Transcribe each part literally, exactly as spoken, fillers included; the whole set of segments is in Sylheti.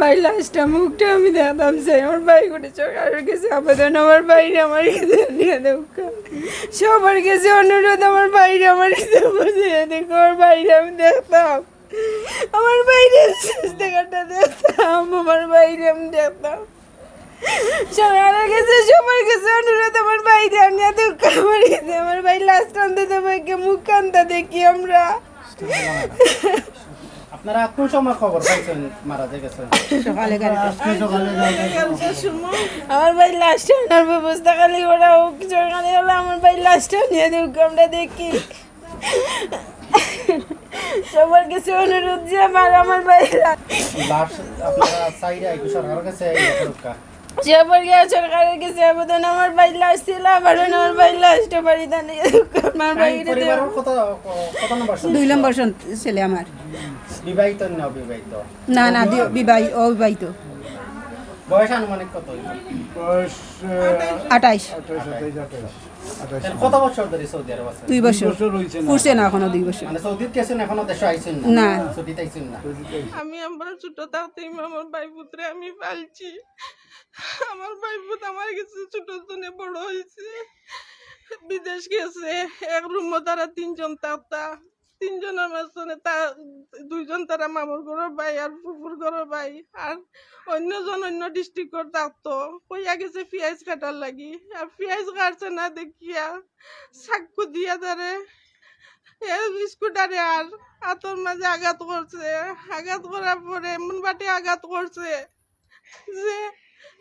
ভাই লাশটা মুখটা আমি দেখতাম চাই। আমার ভাই করে সরকারের কাছে আবেদন, আমার ভাইরে আমার কাছে নিয়ে দেউক্কা। সবার কাছে অনুরোধ, আমার ভাইরে আমার কাছে বুঝিয়ে দেখো, আমার ভাইরে আমি দেখতাম, আমার ভাইরে শেষ দেখাটা দেখতাম, আমার ভাইরে আমি দেখতাম। সরকারের কাছে, সবার কাছে অনুরোধ, আমার ভাইরে আনিয়া দেউক্কা আমার কাছে। আমার ভাই লাশ কান্দে দেবো, একে মুখ কান্দা দেখি আমরা। আপনারা কোন সময় খবর পাইছেন মারা যে গেছে? সকালে গাড়ি। আজকে সকালে যাওয়া যায়। আমার ভাই লাশটা আনার ব্যবস্থা খালি ওরা হোক, সরকারে হলে আমার ভাই লাশটা নিয়ে দেউক্কা, আমরা দেখি। সবার কাছে অনুরোধ যে আমার, আমার ভাই লা- লাশ আপনারা চাইরা একটু সরকারের কাছে ইয়ে করুক্কা। সবার কাছে, সরকারের কাছে আবেদন, আমার ভাই লাশ ছিল, আবার আমার ভাই লাশটা বাড়িতে নিয়ে দেউক্কা, আমার ভাই তাই পরিবারের কত, কত নম্বর সদস্য? দুই নম্বর সন-, ছেলে আমার। বিবাহিত না অবিবাহিত? না, না, দি-, বিবাহি-, অবিবাহিত। বয়স আনুমানিক কত হইব? বয়স, আহ, আঠাইশ। আঠাইশ, আঠাইশ, আঠাইশ। আঠাইশ। তাহলে কত বছর ধরে সৌদি আরব আছে? দুই বছর। দুই বছর হইছে না। পুরছে না এখনো দুই বছর। মানে সৌদিত গেছেন, এখনো দেশে আইছেন না? না। ছুটিতে আইছেন না? ছুটিতে আইছেন। আমি আমার ছোট থাকতেই আমার ভাই পুত্রে আমি পালছি। আমার ভাই পুত আমার কাছে ছোট তনে বড় হইছে। বিদেশ গেছে, এক রুমো তারা তিনজন থাকতা। তিনজনের মাঝখানে তা দুইজন তারা মামুর ঘরর ভাই আর ফুফুর ঘরর ভাই, আর অন্যজন অন্য ডিস্ট্রিক্টর থাকতো। কইয়া গেছে পিয়াজ কাটার লাগি, আর পিয়াজ কাটছে না দেখিয়া চাকু দিয়া তারে এ স্কুটারে আর হাতর মাঝে আঘাত করছে। আঘাত করার পরে এমন বাটে আঘাত করছে যে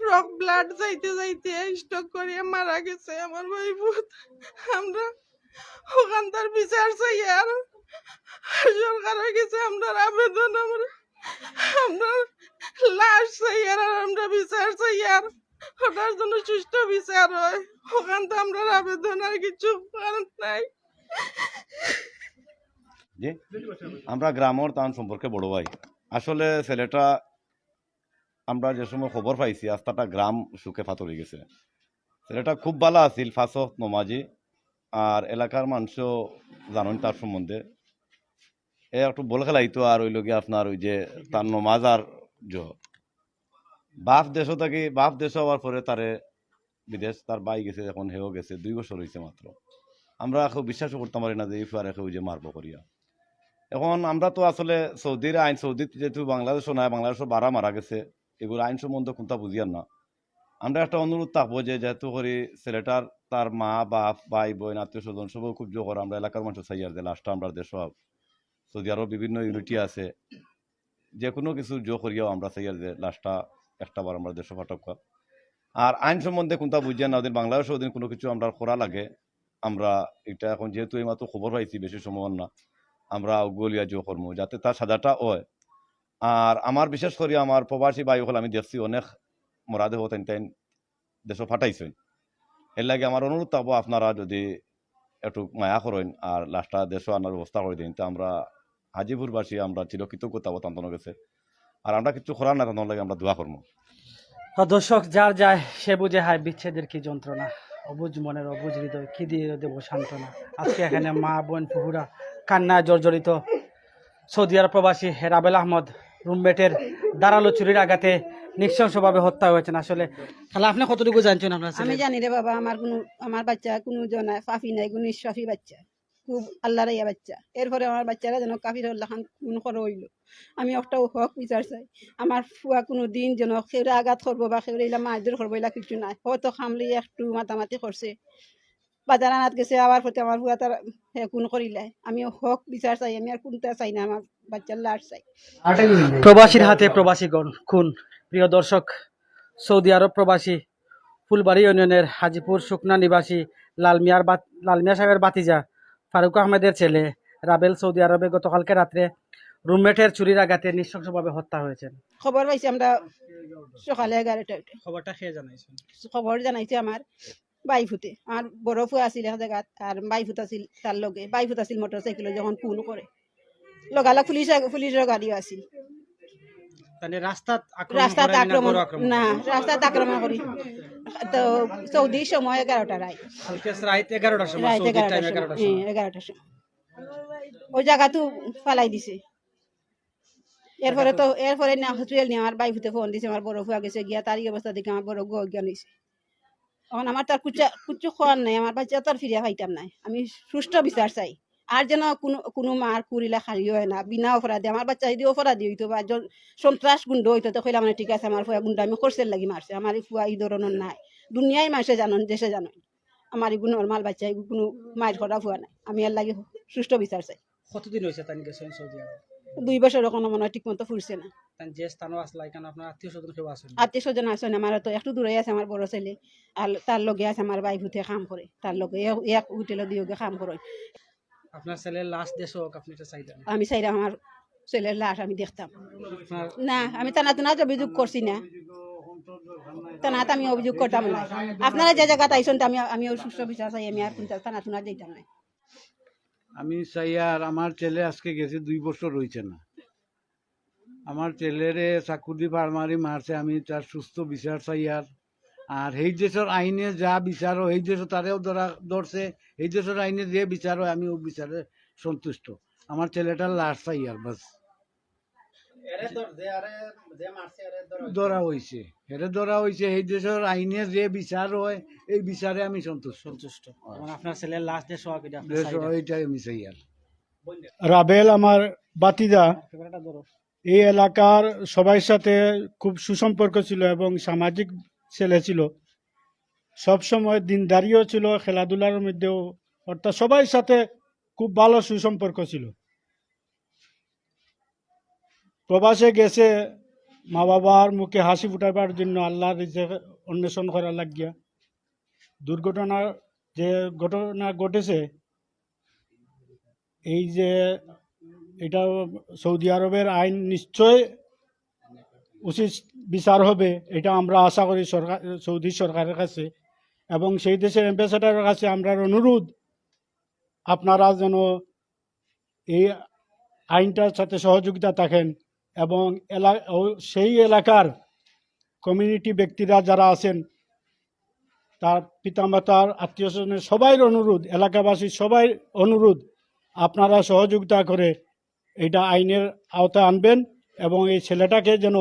রক ব্লাড যাইতে যাইতে স্ট্রোক করিয়া মারা গেছে আমার ভাই পুত। আমরা ওখানকার বিচার চাই আর সরকারের কাছে আমরা আবেদন, আমরা, আমরা লাশ চাই আর, আর আমরা বিচার চাই আর ওটার জন্য সুষ্ঠু বিচার হয়। ওখান তো আমরা আবেদন আর কিছু করার নাই। জি, আমরা গ্রামর তান সম্পর্কে বড় ভাই। আসলে ছেলেটা আমরা যে সময় খবর পাইছি, আস্তাটা গ্রাম শোকে ফাতরি গেছে। ছেলেটা খুব ভালা আছিল, পাঁচ ওয়াক্ত নমাজি, আর এলাকার মানষও জানইন তার সম্বন্ধে। এ একটু বল খেলাইতো, আর অইলো গিয়া আপনার ওই যে তার নমাজ আর জোহর। বাফ দেশো থাকি, বাফ দেশো আওয়ার পরে তারে বিদেশ, তার ভাই গেছে, এখন হেও গেছে, দুই বছর হইছে মাত্র। আমরা কেউ বিশ্বাসও করতাম পারি না যে এই ফুয়ারে কেউ যে মারবো করিয়া। এখন আমরা তো আসলে সৌদির আইন, সৌদিত যেহেতু বাংলাদেশও নাই, বাংলাদেশও বারা মারা গেছে, এগুর আইন সম্বন্ধে কুন্তা বুঝিয়ার না। আমরা একটা অনুরোধ থাকবো যে যেহেতু করি ছেলেটার তার মা, বাফ, ভাই, বইন, আত্মীয় স্বজন সবও খুব জোর করে, আমরা এলাকার মানুষ চাইয়ার যে লাশটা আমরা দেশো আউক। সৌদি আরব বিভিন্ন ইউনিটি আছে, যে কোনো কিছু জো করিয়াও আমরা চাইয়ার যে লাশটা একটা বার আমরা দেশো ফাটাউক্কা। আর আইন সম্বন্ধে কুন্তা বুঝিয়ার না, ওদিন বাংলাদেশো ওদিন কোনো কিছু আমরা করা লাগে, আমরা এটা এখন যেহেতু এইমাত্র খবর পাইছি, বেশি সময় না, আমরা অগুলিয়া জো করমু যাতে তার সাজাটা হয়। আর আমার বিশেষ করি আমার প্রবাসী ভাই অকল আমি দেখছি অনেক মরাদেহ তাইন তাইন দেশো ফাটাইছইন। এর লাগি আমার অনুরোধ থাকবো, আপনারা যদি একটু মায়া করইন আর লাশটা দেশো আনার ব্যবস্থা করি দেইন, তো আমরা হাজিপুরবাসী আমরা চিরকৃতজ্ঞ থাকবো তান তানর গেছে। আর আমরা কিছু করার না, তান তানর লাগি আমরা দোয়া করমু। তো দর্শক, যার যায় সে বুঝে হায় বিচ্ছেদের কি যন্ত্রণা, অবুঝ মনের অবুঝ হৃদয় কি দিয়ে দেবো সান্ত্বনা। আজকে এখানে মা বোন ফুফুরা কান্নায় জর্জরিত। সৌদি আরব প্রবাসী রাবেল আহমদ রুমমেটের ধারালো ছুরির আঘাতে নৃশংসভাবে হত্যা হয়েছেন। আসলে তাহলে আপনি কতটুকু জানছেন আপনার ছেলে? আমি জানি রে বাবা, আমার কোনো, আমার বাচ্চা কোনো জন পাপি নাই, কোনো নিষ্পাপি বাচ্চা, খুব আল্লাহর ইয়া বাচ্চা। এরপরে আমার বাচ্চারা যেন কাফির হল্লাখান খুন করে হইল। আমি একটাও হক বিচার চাই। আমার ফুয়া কোনো দিন যেন কেউরে আঘাত করবো বা কেউরে ইলা মারধর করবো, ইলা কিছু নাই। হয়তো খামলি একটু মাতামাতি করছে, বাজার আনাত গেছে, আবার পথে আমার ফুয়া তার হে খুন করিলায়। আমি হক বিচার চাই, আমি আর কোনটা চাই না, আমার বাচ্চার লাশ চাই। প্রবাসীর হাতে প্রবাসী গণ খুন। প্রিয় দর্শক, সৌদি আরব প্রবাসী ফুলবাড়ি ইউনিয়নের হাজিপুর শুকনা নিবাসী লালমিয়ার বাত-, লালমিয়া সাহেবের ভাতিজা ফারুক আহমেদের ছেলে রাবেল সৌদি আরবে গতকালকে রাত্রে রুমমেটের ছুরির আঘাতে নৃশংসভাবে হত্যা হয়েছেন। খবর পাইছি আমরা সকালে এগারোটা উঠে। খবরটা কে জানাইছেন? খবর জানাইছে আমার বাইফুতে, আমার বড় ফুয়া আছিল এক জায়গাত, আর বাইফুত আছিল তার লগে, বাইফুত আছিল মোটরসাইকেলে যখন খুন করে। লগালগ পুলিশ আগ-, পুলিশের গাড়িও আছিল। তাহলে রাস্তাত আক্রমণ রাস্তাত করেন না, আক্রমণ, বড় আক্রমণ না, করেন? রাস্তাত আক্রমণ করি। তো সৌদির সময় এগারোটা রাইত। কালকে রাইত এগারোটার সময়, রাইত সৌদির এগারোটার টাইম সময়, এগারোটার হ্যাঁ, সময়। এগারোটার সময়। ওই জায়গাত ফালাই দিছে। এরপরে তো, এরপরে না হসপিটাল নিয়া আমার ভাইফুতে ফোন দিছে, আমার বড় ফুয়া গেছে গিয়া, তার এই অবস্থা দেখি আমার বড় গু অজ্ঞান অইছে। অখন আমার তো আর কুচ্চা-, কুচ্ছু কওয়ার নাই, আমার বাচ্চা তো আর ফিরিয়া পাইতাম নায়। আমি সুষ্ঠু বিচার চাই। আর যেন কুনু, কুনু মার কুড়িলা খালি অয় না, বিনা অপরাধে। আমার বাচ্চা যদি অপরাধী অইতো বা জন-, সন্ত্রাস গুন্ডা অইতো, তে কইলাম মানে ঠিক আছে, আমার ফুয়া গুন্ডা আমি করছে লাগি মারছে, আমার এই ফুয়া এই ধরনর নায়। দুনিয়ার মানষে জানইন, দেশে জানইন, আমার এগু নরমাল বাচ্চা, এগু কুনু মাইর করা ফুয়া নায়। আমি এর লাগি সুষ্ঠু বিচার চাই। কতদিন অইছে তাইন গেছইন সৌদি আরব? দুই বছর অখনো মনে অয় ঠিক মতো ফুরছে না। তাইন যে স্থানো আছলা, ইখানো আপনার আত্মীয় স্বজন কেউ আছইন? আত্মীয় স্বজন আছইন, আমার তো একটু দূরে আছে আমার বড় ছেলে, আর তার লগে আছে আমার ভাইফুতে কাম করে, তার লগে এক, এক হোটেলো দুইওগে কাম করে। আপনার ছেলের লাশ দেশো অউক, আপনে ইটা চাইরা? আমি চাইরাম আমার ছেলের লাশ আমি দেখতাম। আপনার না, আমি থানাত অভিযোগ করছি না, থানাত আমি অভিযোগ করতাম না। আপনারা যে জাগাত আইছইন, তে আমি, আমি অউ সুষ্ঠু বিচার চাই, আমি আর কুনতা থানাত যাইতাম না। আমি চাইয়ার, আমার ছেলে আজকে গেছে দুই বছর অইছে না। আমার ছেলেরে চাকুদি পাড় মারি মারছে, আমি তার সুষ্ঠু বিচার চাইয়ার। আর হেই দেশর আইনে যা বিচার অয়, হেই দেশো তারেও ধরা, ধরছে, হেই দেশর আইনে যে বিচার অয়, আমি অউ বিচারে সন্তুষ্ট। আমার ছেলেটার লাশ চাইয়ার, বাস। এরে ধর, যে আরে, যে মারছে, এরে ধরা অইছে। ধরা অইছে, এরে ধরা অইছে, হেই দেশর আইনে যে বিচার অয়, এই বিচারে আমি সন্তুষ্ট। সন্তুষ্ট। এবং আপনার ছেলের লাশ দেশো অউক, ইটা আপনে চাইরা? অইটাই আমি চাইয়ার। রাবেল আমার ভাতিজা, এই এলাকার সবাই সাথে খুব সুসম্পর্ক ছিল এবং সামাজিক ছেলে ছিল, সব সময় দিনদারিও ছিল, খেলাধুলার মধ্যেও, অর্থাৎ সবাই সাথে খুব ভালো সুসম্পর্ক ছিল। প্রবাসে গেছে মা বাবার মুখে হাসি ফুটাবার জন্য, আল্লাহর রিজিক অন্বেষণ করার লাগিয়া। দুর্ঘটনা, যে ঘটনা ঘটেছে, এই যে এটা সৌদি আরবের আইন নিশ্চয় উচিত বিচার হবে, এটা আমরা আশা করি সরকার, সৌদি সরকারের কাছে এবং সেই দেশের অ্যাম্বাসেডারের কাছে আমরার অনুরোধ, আপনারা যেন এই আইনটার সাথে সহযোগিতা থাকেন এবং এলা-, ও সেই এলাকার কমিউনিটি ব্যক্তিরা যারা আছেন, তার পিতামাতার আত্মীয় স্বজনের সবাইর অনুরোধ, এলাকাবাসীর সবাই অনুরোধ, আপনারা সহযোগিতা করে এটা আইনের আওতায় আনবেন এবং এই ছেলেটাকে যেন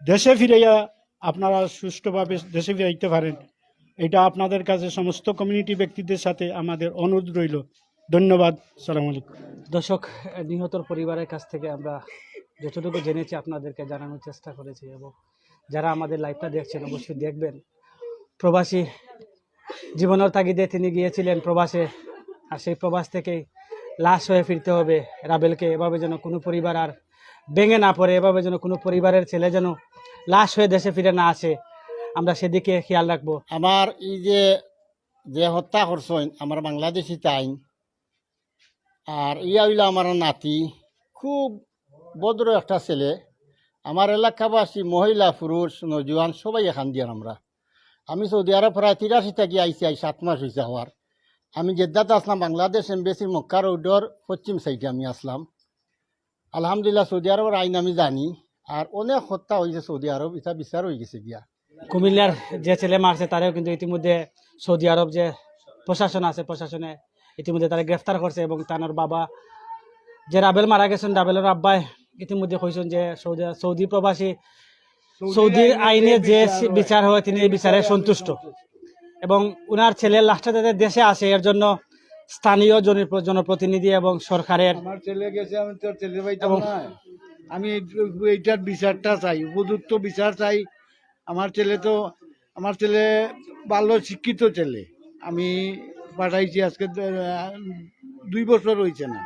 দেশে ফিরাইয়া আপনারা সুষ্ঠুভাবে দেশে ফিরাইতে পারেন। এটা আপনাদের কাছে সমস্ত কমিউনিটি ব্যক্তিদের সাথে আমাদের অনুরোধ রইল। ধন্যবাদ। সালাম আলাইকুম। দর্শক, নিহতর পরিবারের কাছ থেকে আমরা যতটুকু জেনেছি আপনাদেরকে জানানোর চেষ্টা করেছি এবং যারা আমাদের লাইভটা দেখছেন অবশ্যই দেখবেন। প্রবাসী জীবনের তাগিদে তিনি গিয়েছিলেন প্রবাসে, আর সেই প্রবাস থেকেই লাশ হয়ে ফিরতে হবে রাবেলকে। এভাবে যেন কোনো পরিবার আর ভেঙে না পড়ে, এভাবে যেন কোনো পরিবারের ছেলে যেন লাশ হয়ে দেশে ফিরে না আসে, আমরা সেদিকে খেয়াল রাখবো। আমার এই যে, যে হত্যা করছইন আমার বাংলাদেশি তাইন, আর ইয়া অইলা আমার নাতি, খুব ভদ্র একটা ছেলে। আমার এলাকাবাসী মহিলা, পুরুষ, নজুয়ান সবাই এখান দিয়ার আমরা। আমি সৌদি আরব প্রায় তিরাশি থাকি আইছি, আই সাত মাস অইছে হওয়ার। আমি জেদ্দাত আসলাম, বাংলাদেশ এমবেসির মক্কা রোডর পশ্চিম সাইডে আমি আসলাম। আলহামদুলিল্লাহ, সৌদি আরবর আইন আমি জানি, আর অনেক হত্যা অইছে সৌদি আরব, ইটা বিচার অইগেছে গিয়া। কুমিল্লার যে ছেলে মারছে তারেও কিন্তু ইতিমধ্যে সৌদি আরব যে প্রশাসন আছে, প্রশাসনে ইতিমধ্যে তারে গ্রেফতার করছে এবং তার বাবা যে রাবেল মারা গেছেন, রাবেলর আব্বায় ইতিমধ্যে কইছেন যে সৌদি, সৌদি প্রবাসী, সৌদির আইনে যে বিচার হয় তিনি এই বিচারে সন্তুষ্ট এবং উনার ছেলে লাশটা যাতে দেশে আসে এর জন্য স্থানীয় জনপ্র-, জনপ্রতিনিধি এবং সরকারের আমার ছেলে গেছে, আমি তো ছেলে পাইতাম এবং না। আমি এই-, এইটার বিচারটা চাই, উপযুক্ত বিচার চাই। আমার ছেলে তো, আমার ছেলে ভালো শিক্ষিত ছেলে, আমি পাঠাইছি আজকে দ-, দুই বছর অইছে না।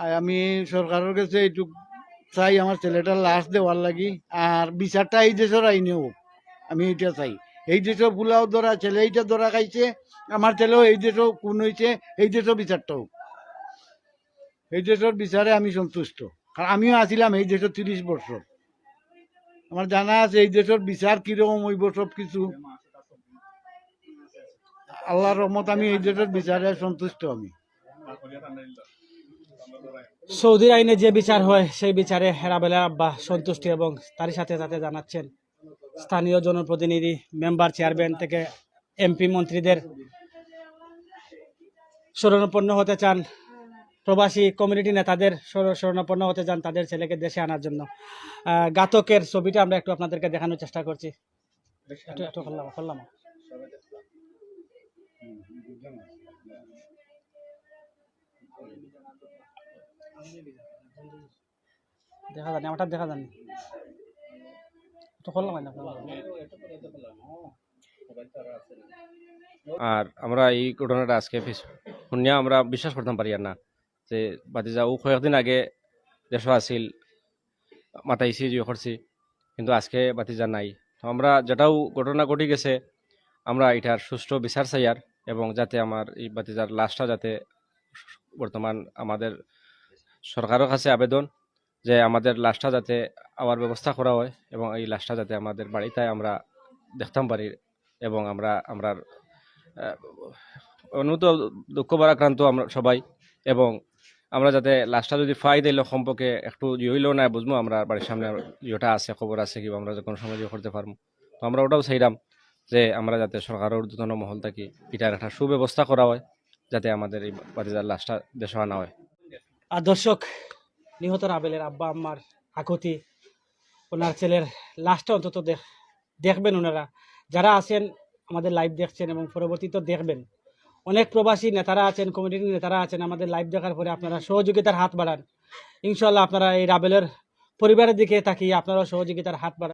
আর আমি সরকারের কাছে এইটুক চাই আমার ছেলেটার লাশ দেওয়ার লাগি, আর বিচারটা এই দেশর আইনে হোক, আমি এইটা চাই। এই দেশর ফুলাও ধরা, ছেলে এইটা ধরা খাইছে, আমার ছেলেও এই দেশও খুন অইছে, এই দেশও বিচারটা হোক। এই দেশর বিচারে আমি সন্তুষ্ট, কারণ আমিও আছিলাম এই দেশো তিরিশ বছর। আমার জানা আছে এই দেশর বিচার কিরকম অইবো সব কিছু। আল্লাহর রহমত, আমি এই দেশর বিচারে সন্তুষ্ট আমি। সৌদির আইনে যে বিচার হয় সেই বিচারে রাবেলের আব্বা সন্তুষ্টি এবং তারই সাথে সাথে জানাচ্ছেন স্থানীয় জনপ্রতিনিধি, মেম্বার, চেয়ারম্যান থেকে এমপি, মন্ত্রীদের শরণাপন্ন হতে চান প্রবাসী কমিউনিটি নেতাদের শর- শরণাপন্ন হতে যান তাদের ছেলেকে দেশে আনার জন্য। আহ, ঘাতকের ছবিটা আমরা একটু আপনাদেরকে দেখানোর চেষ্টা করছি। একটু একটু করলাম করলাম দেখা যায়নি, আমারটা দেখা যায়নি। একটু করলাম না। আর আমরা এই ঘটনাটা আজকে ফিস- শুনিয়া আমরা বিশ্বাস করতাম পারি আর না যে ভাতিজা ও কয়েকদিন আগে দেশো আছিল, মাতাইছি, জয় করছি, কিন্তু আজকে ভাতিজা নাই। তো আমরা যেটাও ঘটনা ঘটি গেছে, আমরা এটার সুষ্ঠু বিচার চাইয়ার, এবং যাতে আমার এই ভাতিজার লাশটা যাতে, বর্তমান আমাদের সরকারের কাছে আবেদন যে আমাদের লাশটা যাতে আবার ব্যবস্থা করা হয় এবং এই লাশটা যাতে আমাদের বাড়িতে আমরা দেখতাম পারি, এবং আমরা আমরা অনুত দুঃখ ভারাক্রান্ত আমরা সবাই, এবং আমরা যাতে লাশটা যদি পাই দিলে কমপক্ষে একটু ইয়ে হইলেও না বুঝবো আমরা বাড়ির সামনে ইয়েটা আছে, খবর আছে কি, আমরা যে কোনো সময় ইয়ে করতে পারবো। তো আমরা ওটাও চাইলাম যে আমরা যাতে সরকারের ঊর্ধ্বতন মহল থাকি এটার একটা সুব্যবস্থা করা হয়, যাতে আমাদের এই ভাতিজার লাশটা দেশে আনা হয়। আর দর্শক, নিহত রাবেলের আব্বা আম্মার আকুতি, ওনার ছেলের লাশটা অন্তত দেখ- দেখবেন ওনারা, যারা আছেন আমাদের লাইভ দেখছেন এবং পরবর্তীতে দেখবেন। অনেক প্রবাসী নেতারা আছেন, কমিউনিটি নেতারা আছেন, আমাদের লাইভ দেখার পরে আপনারা সহযোগিতার হাত বাড়ান। ইনশাআল্লাহ আপনারা এই রাবেলের পরিবারের দিকে তাকিয়ে আপনারাও সহযোগিতার হাত বাড়ান।